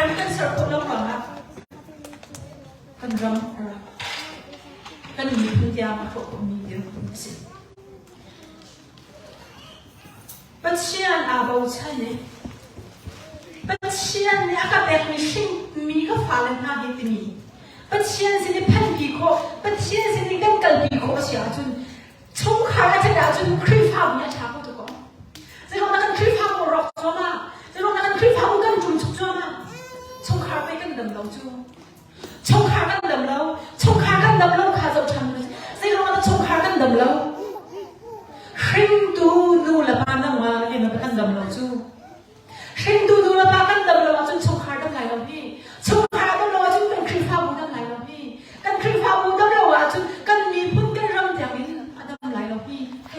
rem kan ser khawh lo ruangah kan ram a rak kan miphun tiang a hrawh khawhmi dirhmun a si. Pathian aa bochan i Pathian nih a ka pekmi hringmi ka fale hna hi timi Pathian sin i phanpi khawh, Pathian sin i kan kalpi khawh a si ahcun chungkhar a ṭhat ahcun Khrihfabu nih a ṭha kho tuk ko. Zeiruang dah kan Khrihfabu a rawk cuahmah? Zeiruang dah kan Khrihfabu kan ṭum chuk cuahmah? Chungkhar pei kan dam lo cu. Chungkhar kan dam lo. Chungkhar kan dam lo kha zoh ṭhan. Zeiruang dah chungkhar kan dam lo? Hringtu nu le pa nangmah le kan dam lo cu. Hringtu nu le pa kan dam lo ahcun chungkhar dam lai lo hi. Chungkhar.